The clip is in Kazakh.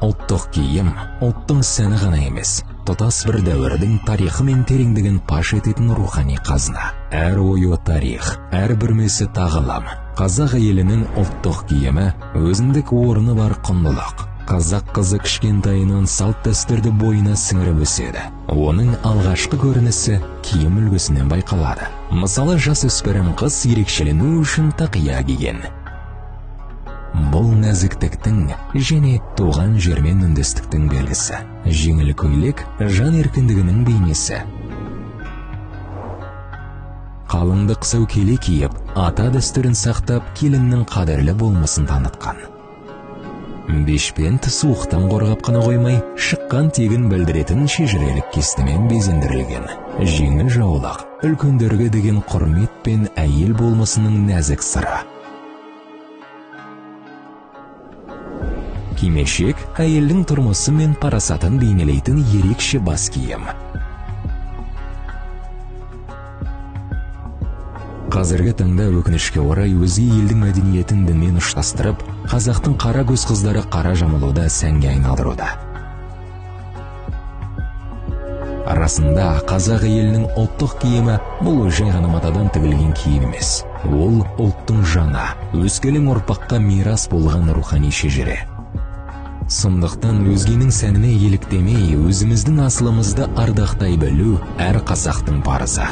Ұлттық киім, ұлттың сәні ғана емес, тұтас бір дәуірдің тарихы мен тереңдігін паш ететін рухани қазына. Әр ою тарих, әр бүрмесі тағылым. Қазақ әйелінің ұлттық киімі өзіндік орны бар құндылық. Қазақ қызы кішкентайынан салт дәстүрді бойына сіңіріп өседі. Оның алғашқы көрінісі киім үлгісінен байқалады. Мысалы, жасөспірім қыз ерекшелену үшін тақия киген. Бұл нәзіктіктің және туған жермен үндестіктің белгісі. Жеңіл көйлек жан еркіндігінің бейнесі. Қалыңдық сәукеле киіп, ата дәстүрін сақтап, келіннің қадірлі болмысын танытқан. Бешпент суықтан қорғап қана қоймай, шыққан тегін білдіретін шежірелік кестемен безендірілген. Жеңіл жаулық, үлкендерге деген құрмет пен әйел болмысының нәзік сыры. Кимешек әйелдің тұрмысы мен парасатын бейнелейтін ерекше бас киім. Қазіргі таңда өкінішке орай өзге елдің мәдениетін дінмен ұштастырып, қазақтың қара көз қыздары қара жамылуды сәнге айналдыруда. Расында, қазақ әйелінің ұлттық киімі бұл жай ғана матадан тігілген киім емес. Ол ұлттың жаны, өскелең ұрпаққа мирас болған рухани шежіре. Сондықтан өзгенің сәніне еліктемей, өзіміздің асылымызды ардақтай білу әр қазақтың парызы.